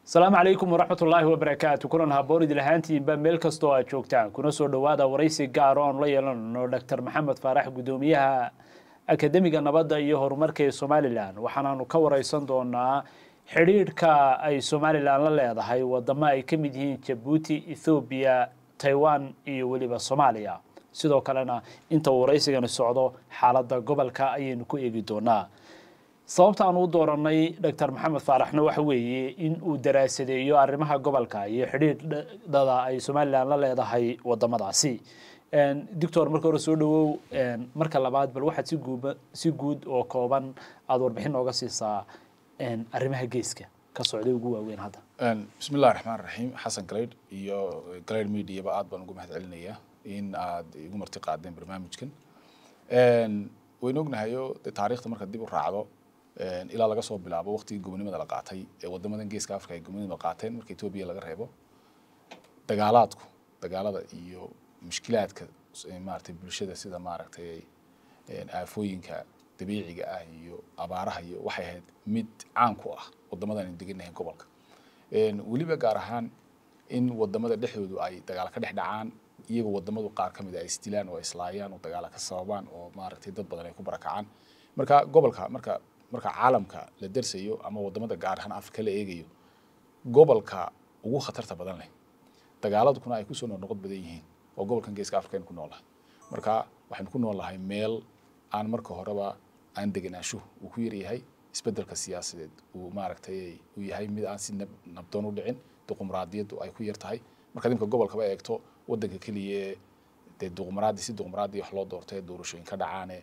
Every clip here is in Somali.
Asalaamu calaykum waraxmat ullaahi wabarakaatu. Kulan haboon idil ahaantiinba meel kastoo aad joogtaan, kuna soo dhowaada waraysi gaar oo aanu la yeelanano Dr Maxamed Faarax, guddoomiyaha Akademiga Nabadda iyo Horumarka ee Somalilan. Waxaanaanu ka wareysan doonaa xidhiidhka ay Somalilan la leedahay wadamo ay ka mid yihiin Jabuuti, Ethoobiya, Taiwan iyo weliba Soomaaliya. Sidoo kalena inta uu waraysigani socdo xaaladda gobolka ayaynu ku eegi doonaa. Sababta aan u dooranay Dr Maxamed Faaraxna waxa weeye in uu daraasadeeyo arrimaha gobolka iyo xidhiidhada ay Somalilan la leedahay wadamadaasi. Doctor, marka hore soo dhawow. Marka labaad, bal waxaad si guud oo kooban aada warbixin nooga siisaa arrimaha geeska ka socday ugu waaweyn hadda. Bismi illahi raxmaan raxiim. Xasan Galaydh iyo Galaydh Mediaba aad baan ugu mahad celinayaa in aad igu marti qaadeen barnaamijkan. Waynu ognahayo dee taariikhda marka dib u raacdo, ilaa laga soo bilaabo waqtigii gobonimada la qaatay ee wadamadan Geeska Africa ay gobonimada qaateen, marka Etoobiya laga reebo, dagaalaadku, dagaalada iyo mushkilaadka maaragtay bulshada, sida maaragtay aafooyinka dabiiciga ah iyo abaaraha iyo waxay ahayd mid caan ku ah wadamadan aynu deganahay gobolka. Weliba gaar ahaan in wadamada dhexdoodu ay dagaal ka dhex dhacaan, iyagoo wadamadu qaar ka mid a ay isdilaan oo ay islaayaan oo dagaala ka sababaan oo maaragtay dad badan ay ku barakacaan. Marka gobolka, marka caalamka la darsayo ama wadamada gaar ahaan Afrika la eegayo, gobolka ugu khatarta badan leh dagaaladuna ay kusoo noqnoqod badan yihiin waa gobolkan Geeska Afrika aynu ku noolahay. Marka waxaynu ku noolahay meel aan marka horeba aan degenaanshuhu uu ku yaryahay, isbedelka siyaasadeed uu maaragtay uu yahay mid aan si nabdoon u dhicin, dimuqraadiyaddu ay ku yar tahay. Markaad imka gobolkaba eegto, waddanka keliya ee dee dimuqraadi, si dimuqraadi wax loo doortay, doorashooyin ka dhacaane,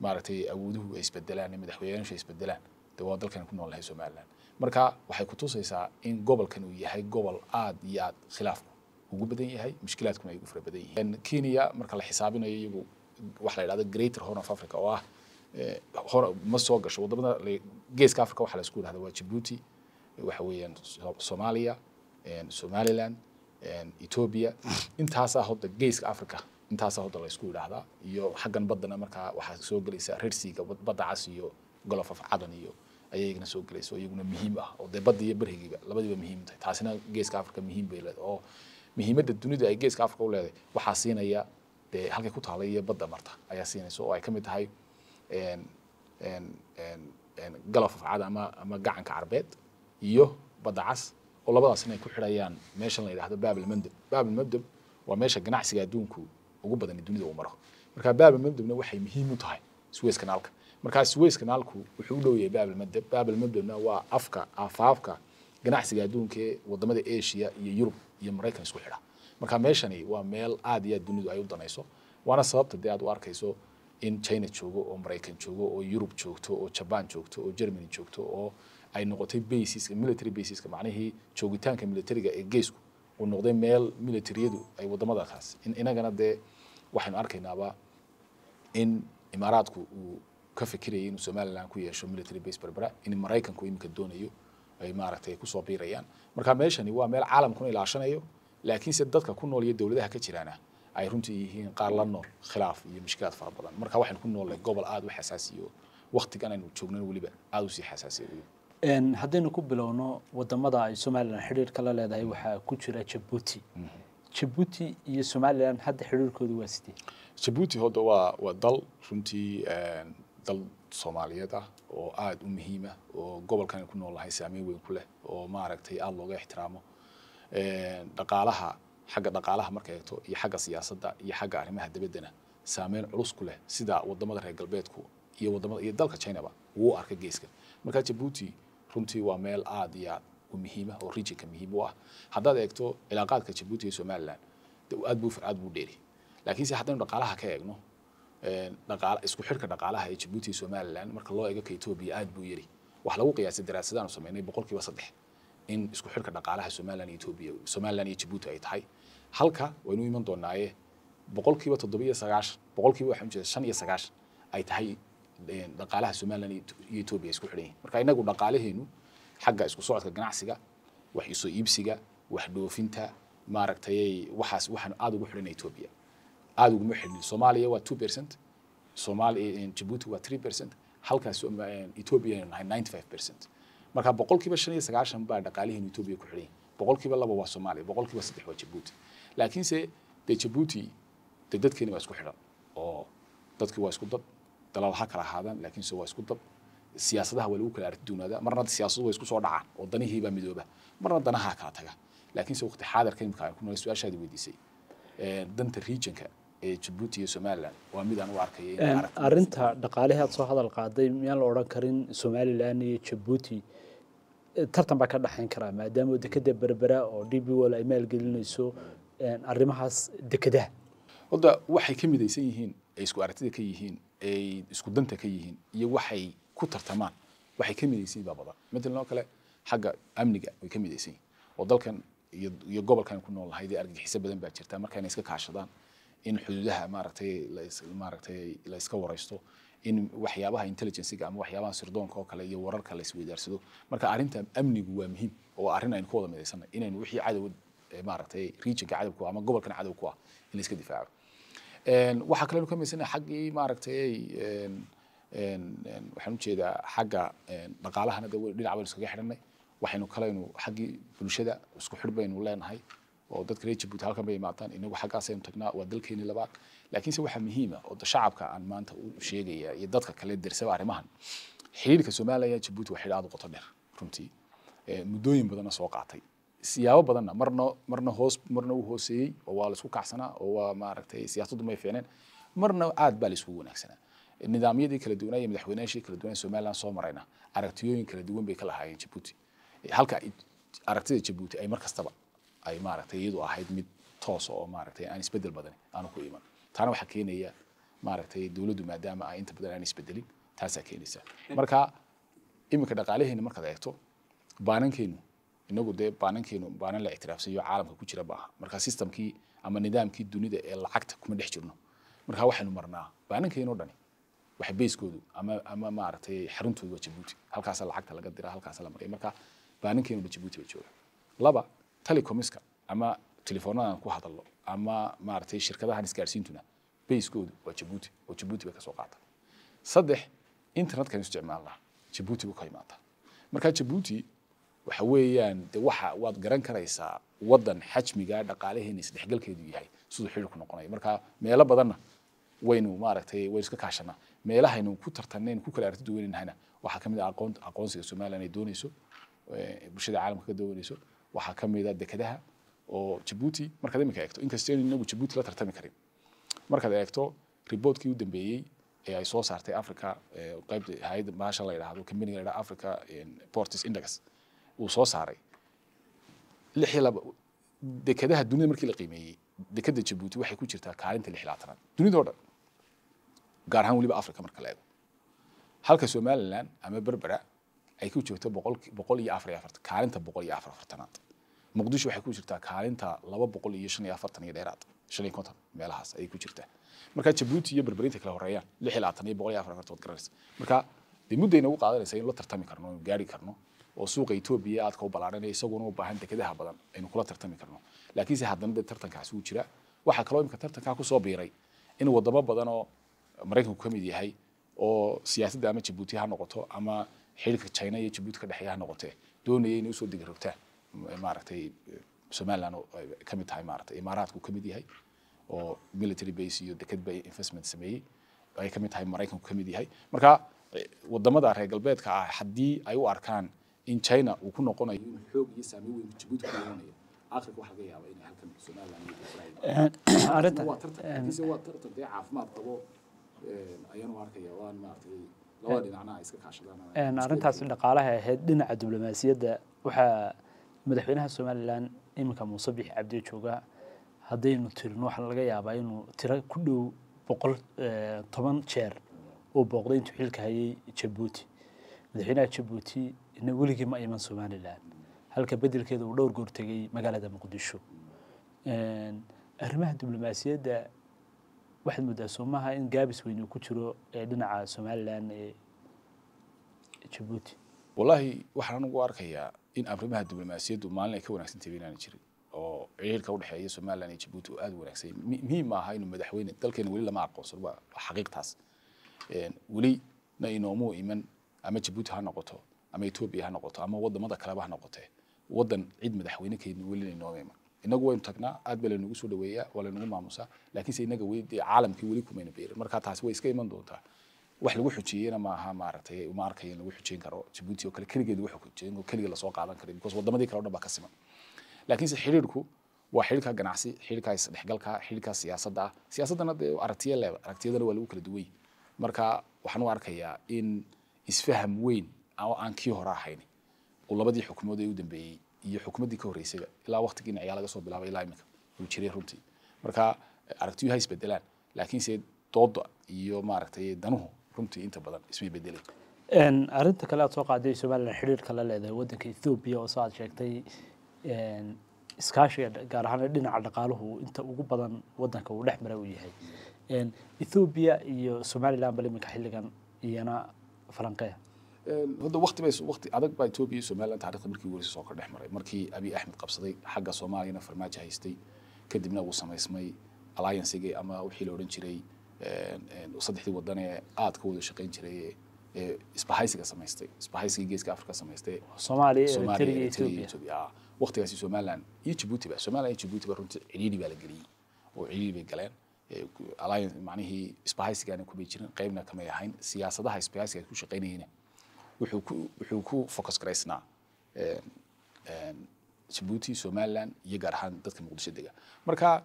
maaragtay awooduhu ay isbedelaan, madaxweynayaashu ay isbedelaan, dee waa dalkan ku nool nahay, Somaliland. Marka waxay kutusaysaa in gobolkan uu yahay gobol aad iyo aad khilaafku ugu badan yahay, mushkilaadkuna ay ugu fara badan yihiin. Kenya marka la xisaabinayo, iyagu waxa la yidhahda Greater Horn of Africa oo ah hor ma soo gasho. Wadamada Geeska Africa waxaa la isku yidhahda waa Djibouti, waxa weeyaan Soomaaliya, Somaliland, Ethiopia. Intaasaa hodda Geeska Africa, intaasaa hodda la isku yidhaahdaa. Iyo xaggan baddana markaa waxaa soo gelaysa Red Sea-ga, Badda Cas iyo Gulf of Aden iyo ayay iyagana soo gelaysa, oo iyaguna muhiim ah, oo dee badda iyo berigiiba labadiiba muhiim tahay. Taasina Geeska Africa muhiim bay leedahay, oo muhiimadda dunida ay Geeska Africa u leedahay waxaa siinaya dee halkay ku taalay iyo badda marta ayaa siinaysa, oo ay ka mid tahay Gulf of Aden ama Gacanka Carbeed iyo Badda Cas, oo labadaasina ay ku xidhayaan meeshan la yidhahdo Baab al-Mandab. Baab al-Mandab waa meesha ganacsiga adduunku ugu badan ee dunida uu maro. Marka Baab al-Mandabna waxay muhiim u tahay Suez Canalka. Marka Suez Canalku wuxuu u dhow yahay Baab al-Mandab. Baab al-Mandabna waa afka afaafka ganacsiga adduunka ee wadamada Asia iyo Yurub iyo Maraykan isku xidha. Marka meeshani waa meel aad iyo aad dunidu ay u danayso, waana sababta dee aad u arkayso in China joogo oo Maraykan joogo oo Yurub joogto oo Japan joogto oo Germany joogto, oo ay noqotay basiska, military basiska, macnihii joogitaanka militariga ee geesku uu noqday meel militariyadu ay wadamadaas in. Inagana dee waxaynu arkaynaaba in Imaaraadku uu ka fikirayay inuu Somaliland ku yeesho military base Berbera, in Maraykanku iminka doonayo, ay maaragtay kusoo biirayaan. Marka meeshani waa meel caalamkuna ilaashanayo, laakiinse dadka ku nool iyo dowladaha ka jiraana ay runtii yihiin qaar la nool khilaaf iyo mushkilaad fara badan. Marka waxaynu ku noolnahay gobol aada u xasaasiyo, waqtigan aynu joognana weliba aada usii xasaasiya weliba. Haddaynu ku bilowno wadamada ay Somalilan xidhiidhka la leedahay, waxaa ku jira Jabuuti. Jabuuti iyo Somalilan hadda xidhiidhkoodu waa sidee? Jabuuti hodda waa dal runtii dal Soomaaliyeed ah oo aada u muhiima, oo gobolkan aynu ku nool nahay saameyn weyn ku leh, oo maaragtay aada looga ixtiraamo dhaqaalaha, xagga dhaqaalaha marka eegto iyo xagga siyaasadda iyo xagga arrimaha dibaddana saameyn culus ku leh, sida wadamada reer galbeedku iyo wadamada iyo dalka Chinaba wuu u arkay geeska. Marka Jabuuti runtii waa meel aada iyo aad u muhiima oo regionka muhiim u ah. Haddaad eegto cilaaqaadka Jabuuti iyo Somaliland, aad buu dheeri, laakiinse haddaynu dhaqaalaha ka eegno, dhaqaala isku xidhka dhaqaalaha ee Jabuuti iyo Somaliland marka loo eego ka Ethiopia aad buu yari. Waxaa lagu qiyaasay daraasadaanu sameynay 3% in isku xidhka dhaqaalaha Somaliland iyo Ethiopia, Somaliland iyo Jabuuti ay tahay, halka waynu iman doonaaye 97%, boqolkiiba waxaan ujeeda 95 ay tahay dhaqaalaha Somaliland iyo Ethiopia isku xidhan yihiin. Marka inagu dhaqaalaheenu xagga isku socodka ganacsiga, wax isoo iibsiga, wax dhoofinta, maaragtay waxaas waxaanu aada ugu xidhan Ethiopia, aada uguma xidhnin Soomaaliya. Waa 2%, Soomaaliya, Djibouti waa 3%, halkaas Ethiopia aynu nahay 95%. Marka 95% baa dhaqaalihiin Etoobiya ku xidhan yahay, 2% waa Soomaaliya, 3% waa Jabuuti. Laakiinse dee Jabuuti dee dadkeeni baa isku xidhan, oo dadkii waa isku dad, dalaal ha kala ahaadaan, laakiinse waa isku dad. Siyaasadaha waa lagu kala aragti duunaadaa, marna siyaasadu way isku soo dhacaan oo danihii baa midooba, marna danaha kala taga. Laakiinse waqti xaadirka imika aan ku noolay, su-aashaadi weydiisay, danta regionka ee Jabuuti iyo Somaliland waa mid aan u arkaya in arrinta dhaqaalihii aad soo hadal qaaday, miyaan la odhan karin Somaliland iyo Jabuuti tartan baa ka dhexayn karaa, maadaama dekeda Berbera oo DP World ay maalgelinayso arrimahaas dekedaha? Horta waxay ka midaysan yihiin, ay isku aragtida ka yihiin, ay isku danta ka yihiin iyo waxay ku tartamaan, waxay ka midaysan yihiin baa badan. Matalan oo kale xagga amniga way ka midaysan yihiin, oo dalkan iyo gobolkan ku nool nahay dee argagixiso badan baa jirta. Marka inay iska kaashadaan in xuduudaha maaragtay la maaragtay la iska waraysto, in waxyaabaha intelligence-ga ama waxyaabaha sirdoonka oo kale iyo wararka la isweydaarsado. Marka arrinta amnigu waa muhiim, oo waa arrin aynu ku wada midaysanay inaynu wixii cadow maaragtay regionka cadow ku ah ama gobolkan cadow ku ah in la iska difaaco. Waxaa kaloo ka midaysanahay xaggii maaragtay waxaan ujeedaa xagga dhaqaalahana dee dhinac baynu iskaga xidhanay. Waxaynu kalaynu xaggii bulshada isku xidh baynu leenahay, oo dadka reer Jabuuti halkan bay imaadaan, inagu xaggaasaynu tagnaa, waa dalkeeni labaad. Laakiinse waxaa muhiim ah oo shacabka aan maanta u sheegaya iyo dadka kale dersaba arrimahan, xiriirka Soomaaliya iyo Jabuuti waa xidhiir aad u qoto dheer runtii, muddooyin badanna soo qaatay, siyaabo badanna marna hoos, marna uu hooseeyey oo waa la isku kacsanaa oo waa maaragtay siyaasaddu may fiicneen, marna aad baa la iskugu wanaagsanaa. Nidaamyadii kala duwanaa iyo madaxweynayaashii kala duwanaa Somaliland soo marayna aragtiyooyin kala duwan bay ka lahaayeen Jabuuti, halka aragtida Jabuuti ay mar kastaba ay maaragtay iyadu ahayd mid toos oo maaragtay aan isbedel badan aanu ku iman. Taana waxaa keenaya maaragtay dowladdu maadaama ay inta badan aan isbedelin, taasaa keenaysa. Marka iminka dhaqaalaheena markaad eegto, baanankeenu inagu dee baanankeenu baanan la ictiraafsayo caalamka ku jira maaha. Marka systemkii ama nidaamkii dunida ee lacagta kuma dhex jirno. Marka waxaynu marnaa baanankeenu oo dhani waxay bayskoodu ama maaragtay xaruntoodu waa Jabuuti, halkaasa lacagta laga diraa, halkaasa la mariya. Marka baanankeenu ba Jabuuti bay joogaan. Laba, telecomiska ama telefoonada ku hadallo ama maaragtay shirkadahan isgaarsiintuna bayskoodu waa Jabuuti, oo Jabuuti bay kasoo qaata. Saddex, internetkan isticmaalnaa Jabuuti buu ka imaadaa. Marka Jabuuti waxa weeyaan de waxa waad garan karaysaa waddan xajmiga dhaqaalaheena isdhexgalkeedu yahay siduu xidhiirku noqonayo. Marka meelo badanna waynu maaragtay waynu iska kaashanaa. Meelahaynu ku tartanaynu ku kala aragti duwanayna waxaa kamid ah aqoonsiga Somaliland ay doonayso, bulshada caalamka ka doonayso. Waxaa kamid ah dekedaha, oo Jabuuti markaad iminka eegto, inkastoo aynu inagu Jabuuti la tartami karin, markaad eegto reportkii u dambeeyey ee ay soo saartay Africa qaybta hay'adda bahasha la yidhaahdo company la yidhahdo Africa Ports Index uu soo saaray, 62 dekedaha dunida markii la qiimeeyey, dekeda Jabuuti waxay ku jirtaa kaalinta 26aad dunida oo dhan, gaar ahaan weliba Africa marka la eego, halka Somaliland ama Berbera ay ku jirto 144, kaalinta 144aad. Muqdisho waxay ku jirtaa kaalinta 245 iyo dheeraad, 55 meelahaas ayay ku jirtaa. Marka Jabuuti iyo Berbera intay kala horeeyaan 26 iyo 144 waad garanaysa. Marka dee mudday nagu qaadanaysa in la tartami karno, inuu gaari karno oo suuqa Etoobiya aadka u ballaaranaya isaguna u baahan dekedaha badan aynu kula tartami karno. Laakiinse haddana dee tartankaasi wuu jiraa. Waxaa kaloo imika tartankaa kusoo biiray in wadamo badan oo Maraykanku ka mid yahay oo siyaasadda ama Jabuuti ha noqoto ama xiriirka China iyo Jabuuti ka dhexeeya ha noqotee doonaya inay usoo degi rogtaan maaragtay Somaliland oo ay ka mid tahay, maaragtay Imaaraadku ka mid yahay oo military base iyo deked bay investment sameeyey ay ka mid tahay, Maraykanku ka mid yahay. Marka wadamada reer galbeedka ah haddii ay u arkaan in China uu ku noqonayo inuu xoog iyo saameyn weyn Jabuuti ku yeelanayo, aakhirka waxaa laga yaabaa inay halkan Somaliland iyo Israel arrinta waa tartan, laakiinse waa tartan dee caafimaad qabo ayaan u arkaya, waan maaragtay labada dhinacna ay iska kaashadaan. Arrintaasi dhaqaalaha ahayd. Dhinaca diblomaasiyadda waxaa madaxweynaha Somaliland iminka Muuse Bixi Cabdi jooga, haddaynu tirino waxaa laga yaabaa inuu tiro ku dhow 110 jeer uu booqday intuu xilka hayay Jabuuti. Madaxweynaha Jabuuti ina weligii ma iman Somaliland, halka bedelkeeda uu dhowr goor tegey magaalada Muqdisho. Arrimaha diblomaasiyadda waxaad moodaa soomaha in gaabis weyn uu ku jiro ee dhinaca Somaliland ee Jabuuti? Wallahi waxaan anigu arkayaa in arrimaha diblomaasiyaddu maalin ay ka wanaagsan tahay inaanay jirin, oo xiriirka u dhexeeya Somaliland iyo Jabuuti uu aad u wanaagsan yahay. Muhiim maaha inuu madaxweyne dalkeena weli lama aqoonsan, waa xaqiiqtaas. Weli na inoomuu iman ama Jabuuti ha noqoto Ama Etoobiya ha noqoto ama wadamada kaleba ha noqotee, wadan cid madaxweyne keedna weli nooma iman. Inagu waynu tagnaa, aad baa laynagu soo dhaweeyaa, waa laynagu maamusaa, laakiinse inaga weli dee caalamkii weli kumayna beerin. Marka taasi way iska iman doontaa. Wax lagu xujiyeyna maaha, maaragtay, uma arkayo in lagu xujeyn karo Jabuuti oo kale keligeed lagu xujeyn oo keligeed lasoo qaadan karayo, because wadamadii kale o dhan baa ka siman. Laakiinse xiriirku waa xiriirka ganacsi, xiriirka isdhexgalka, xiriirka siyaasadda ah. Siyaasaddana dee aragtiyo leeba, aragtiyadana waa lagu kala duwan yahay. Marka waxaan u arkayaa in isfaham weyn oo aan kii hore ahayn uu labadii xukuumadood ee u dambeeyey iyo xukuumaddii ka horreysayba, ilaa waqtigii Cigaal laga soo bilaabay ilaa iminka, uu jiray runtii. Marka aragtiyuhu ha isbedelaan, laakiinse dooda iyo, maaragtay, danuhu runtii inta badan ismay bedeleen. Arrinta kale aad soo qaaday, Somaliland xiriirka la leedahay waddanka Ethiopia, oo soo aad sheegtay iskaashiga gaar ahaan dhinaca dhaqaaluhu inta ugu badan waddanka uu dhex mara uu yahay Ethiopia iyo Somaliland, bal iminka xilligan iyana falanqeya. Hadda waqti bay, waqti adag baa Ethiopia iyo Somaliland taariikhda markii ugu horreysay soo kor dhex maray, markii Abiy Axmed qabsaday, xagga Soomaaliyana Farmaajo haystay, kadibna uu samaysmay alliancegii ama wixii la odhan jiray saddexdii wadan ee aadka wada shaqayn jiray ee isbahaysiga samaystay, isbahaysigii Geeska Afrika samaystay. Soomaaliya, Soomaaliya, Eritrea iyo Eritrea iyo Ethiopia. Ethiopia. Waqtigaasi Somaliland iyo Djibouti ba, Somaliland iyo Djibouti ba runtii cidhiidhi baa la geliyey oo cidhiidhi bay galeen. Alliance macnihii isbahaysigaana kumay jirin, qaybna kamay ahayn. Siyaasadaha isbahaysiga ay ku shaqaynayeen wuxuu ku focus garaysnaa Djibouti, Somaliland iyo gaar ahaan dadka Muqdisho dega. Marka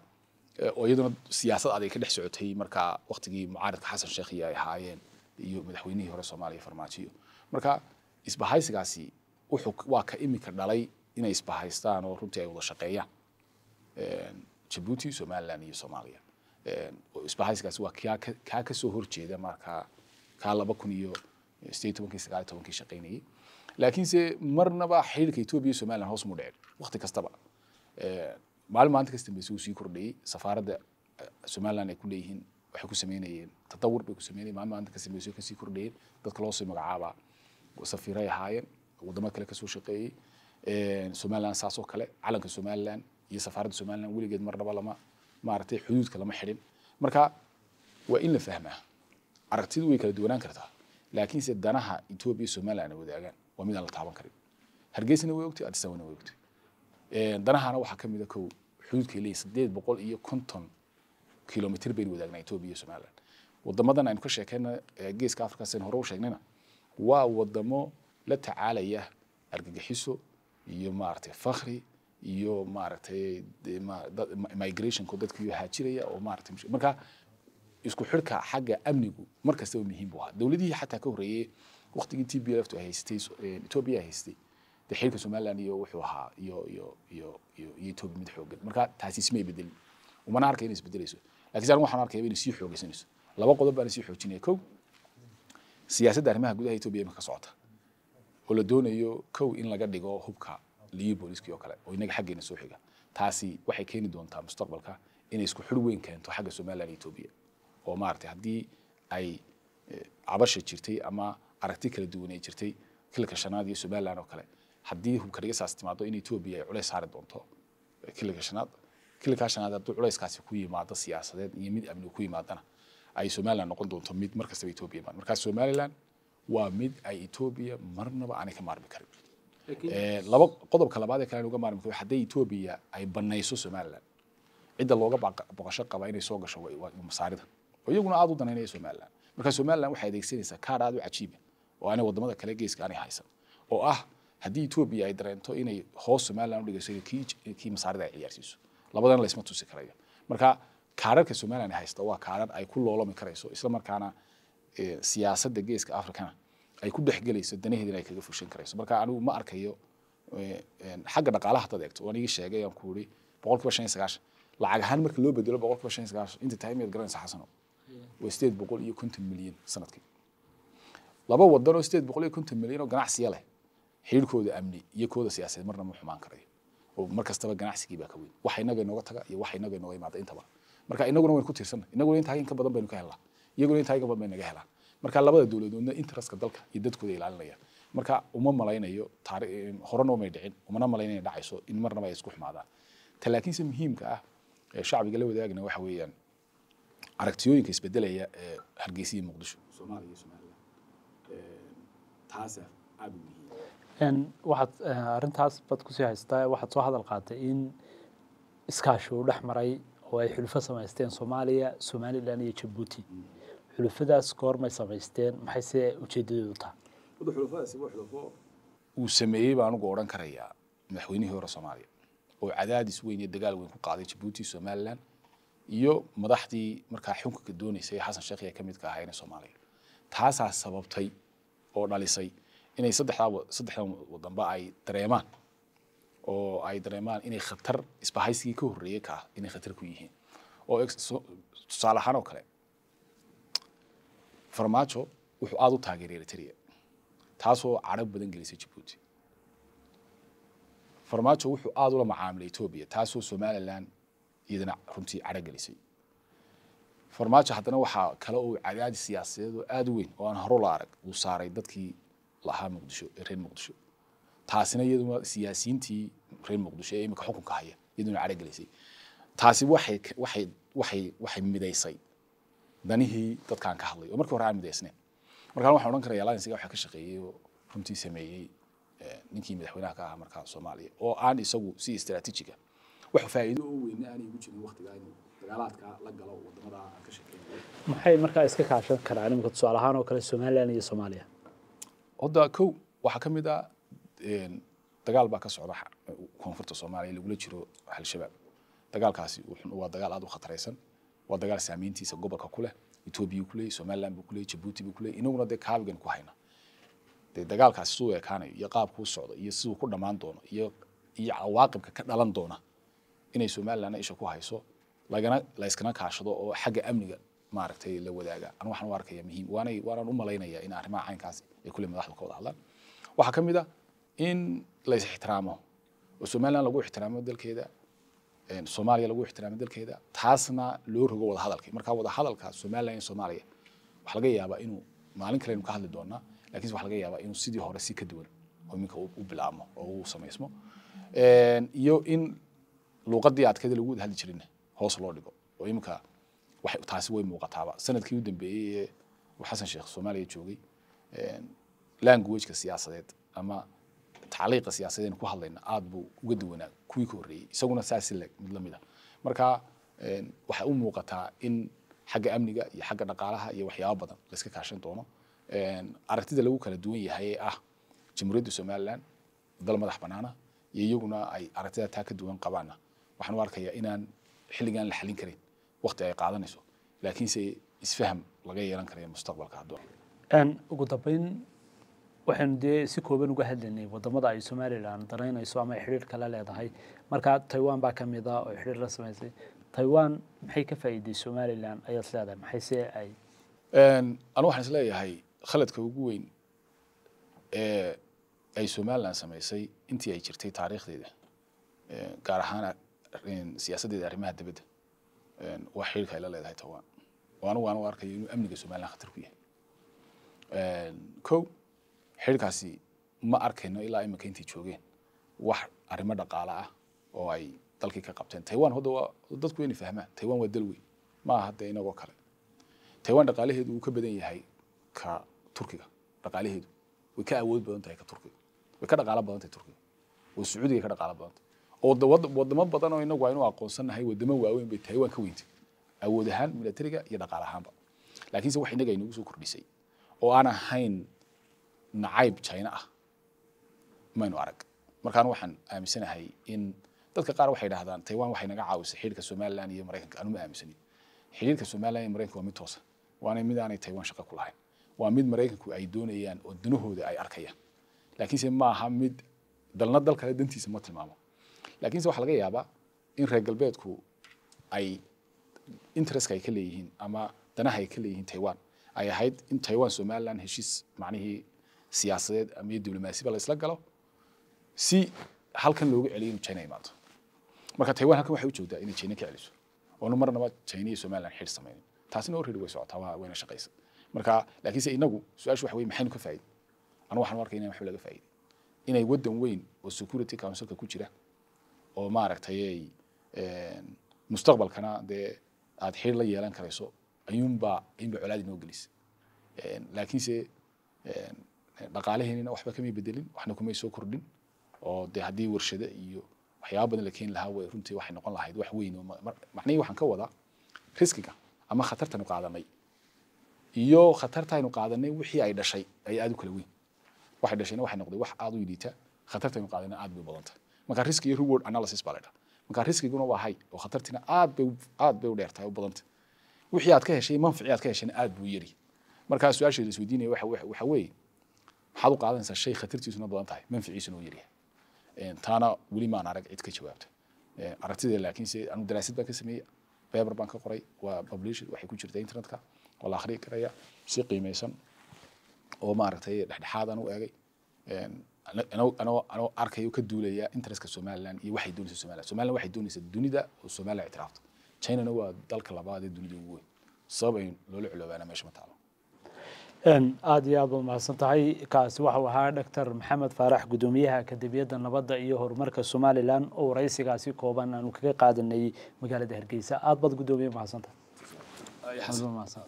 oo iyaduna siyaasad adag ka dhex socotay marka waqtigii mucaaradka Xasan Sheekh iyo ay ahaayeen iyo madaxweynihii hore Soomaaliya Farmaajo. Marka isbahaysigaasi wuxuu waa ka imika dhalay inay isbahaystaan oo runtii ay wada shaqeeyaan Djibouti, Somaliland iyo Soomaaliya. Oo isbahaysigaasi waa kaa ka soo horjeeda marka kaa 2018-kii, 19-kii shaqaynayay. Laakiinse marnaba xiriirka Ethiopia iyo Somaliland hoos mu dhicin waqti kastaba. Maalin maalinta kas dambeysay uu sii kordhayey. Safaaradda Somaliland ay ku leeyihiin waxay ku sameynayeen tatawur bay ku sameynayeen, maalin maalinta kas dambeysay kasii kordhayeen. Dadka loo sii magacaabaa safiiray ahaayeen wadamo kale kasoo shaqeeyey. Somaliland saas oo kale, calanka Somaliland iyo safaaradda Somaliland weligeed marnaba lama, maaragtay, xuduudka lama xidhin. Marka waa in la fahmaa aragtidu way kala duwanaan kartaa, laakiinse danaha Ethiopia iyo Somaliland ay wadaagaan waa mid aan la taaban karin. Hargeysana way ogtay, Addis Ababana way ogtay. Danahana waxaa ka mid a kow xuduudkay leeyihin, 850 kilomitr baynu wadaagnaa Ethiopia iyo Somaliland. Wadamadan aynu ka sheekayna ee Geeska Afrika, saynu hore u sheegnayna, waa wadamo la tacaalaya argagixiso iyo, maaragtay, fakhri iyo, maaragtay, migrationku dadka iyo haajiraya oo, maaragtay, marka isku xidhka xagga amnigu mar kastaba muhiim buu ahaa. Dowladihii xataa ka horreeyey, waqtigii TPLF ay haystay, Ethiopia ay haystay, dee xiriirka Somaliland iyo wuxuu ahaa iyo Ethiopia mid xoogan. Marka taasi ismay bedelin, umana arkay inay isbedelayso, laakiin anigu waxaan arkaya inay sii xoogaysanayso. Laba qodob baana sii xoojinaya. Kow, siyaasadda arrimaha gudaha Ethiopia imika ka socota oo la doonayo kow in laga dhigo hubka liyu booliskii oo kale oo inaga xaggeena soo xiga, taasi waxay keeni doontaa mustaqbalka inay isku xidh weyn keento xagga Somaliland iyo Ethiopia, oo, maaragtay, haddii ay cabasha jirtay ama aragti kala duwan ay jirtay kililka shanaad iyo Somaliland oo kale, haddii hubka dhigisaas timaado in Ethiopia ay culays saari doonto kililka shanaad. Kililka shanaad hadduu culayskaasi ku yimaado siyaasadeed iyo mid amni ku yimaadana, ay Somaliland noqon doonto mid mar kastaba Ethiopia imaan. Marka Somaliland waa mid ay Ethiopia marnaba aanay ka maarmi karin. Laba qodobka labaad ee kale aan uga maarmi karo, hadday Ethiopia ay banayso Somaliland, cidda looga boqosho qaba inay soo gasho waa Masaarida, oo iyaguna aad u danaynaya Somaliland. Marka Somaliland waxay adeegsanaysaa kaar aad u cajiiba oo aanay wadamada kale geeska aanay haysan, oo ah haddii Ethiopia ay dareento inay hoos Somaliland u dhigayso, inay kii Masaarida ay ciyaarsiiso. Labadana laysma tusi karayo. Marka kaararka Somaliland ay haysta waa kaarar ay ku loolami karayso, isla markaana siyaasadda Geeska Afrikana ay ku dhexgelayso, danaheedina ay kaga fushan karayso. Marka anigu ma arkayo xagga dhaqaalaha haddaad eegto, waan igi sheegay, aan ku iri 95% lacag ahaan marka loo bedelo, 95% inta tahay miyaad garanaysaa, Xasano? Waa 850 milyan sanadkii. Laba wadan oo 850 milyan oo ganacsiya leh, xiriirkooda amni iyo kooda siyaasadeed marna ma xumaan karayo, oo mar kastaba ganacsigii baa ka weyn waxa inaga inooga taga iyo waxa inaga inooga imaada intaba. Marka inaguna waynu ku tiirsanay, inaguna intaa in ka badan baynu ka helnaa, iyaguna intaa in ka badan bay naga helaan. Marka labada dowladoodna interestka dalka iyo dadkooda ilaalinayaan. Marka uma malaynayo, taari horena umay dhicin, umana malaynayo dhacayso in marnaba ay isku xumaadaan. Ta laakiinse muhiimka ah ee shacbiga la wadaagna waxa weeyaan aragtiyooyinka isbedelaya ee Hargeysa iyo Muqdisho, Soomaaliya iyo Somaliland, taasa aad u muhiim. Waxaad arrintaas baad kusii haystaa, waxaad soo hadal qaatay in iskaashi uu dhex maray oo ay xulufo samaysteen Soomaaliya, Somaliland iyo Jabuuti. Xulufadaas goormay samaysteen, maxayse ujeedadeedu tahay? Xulufadaasi waa xulufo uu sameeyey baan anugu odhan karayaa madaxweynihii hore Soomaaliya, oo cadaadis weyn iyo dagaal weyn ku qaaday Jabuuti, Somaliland iyo madaxdii markaa xukunka doonaysay Xasan Sheekh ee ka midka ahaa Soomaaliya. Taasaa sababtay oo dhalisay inay saddexdan wadanba ay dareemaan oo ay dareemaan inay khatar isbahaysigii ka horreeyey ka ah inay khatar ku yihiin. Oo tusaale ahaan oo kale, Farmaajo wuxuu aada u taageeray Eritrea, taasoo cadho badan gelisay Jabuuti. Farmaajo wuxuu aada ula macaamilay Etoobiya, taasoo Somaliland iyadana runtii cadho gelisay. Farmaajo haddana waxaa kale uu cadaadis siyaasadeed oo aada u weyn oo aan hore la arag uu saaray dadkii lahaa Muqdisho ee reer Muqdisho, taasina iyaduna siyaasiyiintii reer Muqdisho ee imika xukunka haya iyaduna cadho gelisay. Taasi waxay waxay waxay waxay midaysay danihii dadkaan ka hadlay oo markii hore aan midaysnayn. Markaan waxaan odhan karayaa alliance-ga waxaa ka shaqeeyey oo runtii sameeyey ninkii madaxweynaha ka ahaa markaa Soomaaliya, oo aan isagu si istaraatiijiga wax faa'iido oo weyn aanay ugu jirin waqtigaa inuu dagaalaadka la galo wadamada aan ka shaqeynay. Maxay markaa iska kaashan karaan imika, tusaale ahaan oo kale, Somaliland iyo Soomaaliya? Hadda kow waxaa ka mid ah dagaal baa ka socda koonfurta Soomaaliya lagula jiro Al-Shabaab. Dagaalkaasi waa dagaal aada u khataraysan, waa dagaal saameyntiisa gobolka ku leh, Etoobiya ku leeyahy, Somaliland buu ku leeyahy, Jabuuti buu ku leeyahy, inaguna dee kaabigan ku hayna. Dee dagaalkaasi siduu ekaanayo iyo qaabkuu socdo iyo siduu ku dhammaan doono iyo cawaaqibka ka dhalan doona inay Somalilandna isha ku hayso, lagana la iskana kaashado oo xagga amniga maaragtay la wadaaga, anu waxaan u arkaya muhiim, waanay waanaan u malaynayaa in arrimaha caynkaasi ay kulle madaxdu ka wada hadlaan. Waxaa ka mid ah in la is ixtiraamo oo Somaliland lagu ixtiraamo dalkeeda, Soomaaliya lagu ixtiraamo dalkeeda, taasna loo rogo wada hadalkii. Marka wada hadalka Somaliland iyo Soomaaliya waxaa laga yaabaa inuu maalin kale aynu ka hadli doonaa, laakiinse waxaa laga yaabaa inuu sidii hore si ka duwan oo iminka u bilaabmo oo uu samaysmo, iyo in luuqadii adkeeda lagu wada hadli jirin hoos loo dhigo oo iminka waxay taasi way muuqataaba. Sanadkii u dambeeyey ee uu Xasan Sheekh Soomaaliya joogay, language-ka siyaasadeed ama tacliiqa siyaasadeed ku hadlayna aad buu uga duwanaa kuwii ka horreeyey, isaguna saas leg mid lamid ah. Marka waxay u muuqataa in xagga amniga iyo xagga dhaqaalaha iyo waxyaabo badan la iska kaashan doono. Aragtida lagu kala duwan yahay ee ah Jamhuuriyadda Somaliland dal madax bannaana iyo iyaguna ay aragtida taa ka duwan qabaanna, waxaan u arkayaa inaan xilligan la xallin karin, waqti ay qaadanayso, laakiinse isfaham laga yeelan karayo mustaqbalka haddoo. Ugu dambeyn, waxaynu dee si kooban uga hadlaynay wadamada ay Somaliland danaynayso ama ay xidhiirka la leedahay. Marka Taiwan baa ka mid ah oo xidhiir la samaysay. Taiwan maxay ka faa'iiday Somaliland ayaad leedahay, maxayse ay? Anu waxaan isleeyahay khaladka ugu weyn ee ay Somaliland samaysay intii ay jirtay taariikhdeeda, gaar ahaan siyaasaddeeda arrimaha dibadda, waa xidhiirka ay la leedahay Taiwan, oo anigu aan u arkayo inuu amniga Somaliland khatar ku yahay. Kow, xidhiirkaasi ma arkayno ilaa imika intay joogeen wax arrimo dhaqaale ah oo ay dalkii ka qabteen. Taiwan hadda waa dadku inay fahmaan, Taiwan waa dal weyn, ma aha dee inagoo kale. Taiwan dhaqaalaheedu wuu ka badan yahay ka Turkiga, dhaqaalaheedu way ka awood badan tahay ka Turkiga, way ka dhaqaalo badan tahay Turkiga, oo Sacuudiga ka dhaqaalo badan tahay, oo wadamo badan oo inagu aynu aqoonsanahay wadamo waaweyn bay Taiwan ka weyntay awood ahaan, militariga iyo dhaqaale ahaanba. Laakiinse wax inaga inagu soo kordhisay oo aan ahayn nacayb China ah maynu arag. Markaan waxaan aaminsanahay in dadka qaar waxay dhahdaan Taiwan waxay naga caawisay xidhiirka Somaliland iyo Maraykanka. Anu ma aaminsanin. Xidhiirka Somaliland iyo Maraykanka waa mid toosa, waana mid aanay Taiwan shaqo ku lahayn, waa mid Maraykanku ay doonayaan oo danahooda ay arkayaan, laakiinse ma aha mid dalna dal kale dantiisa ma tilmaamo. Laakiinse waxaa laga yaabaa in reer galbeedku ay interestka ay ka leeyihiin ama danaha ay ka leeyihiin Taiwan ay ahayd in Taiwan Somaliland heshiis macnihii siyaasadeed ama iyo diblomaasiba la isla galo si halkan loogu celiyo inuu China imaado. Marka Taiwan halkan waxay u joogtaa inay China ka celiso oonu marnaba China iyo Somaliland xidh samaynin. Taasina already way socotaa, waa wayna shaqaysa. Marka laakiinse inagu su-aashu waxa weye maxaynu ka faa'iiday? Anu waxaan u arkay inaan waxba laga faa'iiday, inay waddan weyn oo Security Councilka ku jira oo maaragtay ay mustaqbalkana dee aad xidhiir la yeelan karayso ayuunbaa colaad inoo gelisa. Laakiinse Dhaqaalaheenina waxba kamay bedelin, waxna kumay soo kordhin, oo dee haddii warshado iyo waxyaaba badan la keeni lahaa, way runtii waxay noqon lahayd wax weyn. Oo macnihii waxaan ka wadaa riskiga ama khatartanu qaadanay iyo khatartaynu qaadanay wixii ay dhashay ay aad u kala weyn. Waxay dhashayna waxay noqday wax aad u liita, khatartaynu qaadanay aad bay u badan tahay. Marka risk iyo reward analysis baa la dhaha. Marka riskiguna waa high oo khatartina aad bay u dheertahay, u badantay. Wixii aad ka heshay, manficii aad ka heshayna aad buu yari. Markaa su-aasha la isweydiinaya waxa weeye: maxaad u qaadanaysaa shay khatartiisuna badan tahay, manficiisuna uu yaryahay? Taana weli maan arag cid ka jawaabta aragtida, laakiinse anu daraasad baan ka sameeyey, paper baan ka qoray, waa published, waxay ku jirta internetka, waa la akhriyi karaya. Si qiimeysan oo maaragtay dhexdhexaad aan u eegay, anoo arkayo, ka duulaya interestka Somaliland iyo waxay doonaysa Somaliland. Somaliland waxay doonaysaa dunida oo Somaliland ictiraafto. Chinana waa dalka labaad ee dunida ugu weyn, sabab ay loola culoobaana meesha ma taalo. Aada iyo aad baad mahadsan tahay. Kaasi waxau ahaa Doctor Maxamed Faarax, guddoomiyaha Akademiyadda Nabadda iyo Horumarka Somaliland, oo waraysigaasi kooban aanu kaga qaadanay magaalada Hargeysa. Aad baad, guddoomiye, mahadsan tahay. Aad baad mahadsan.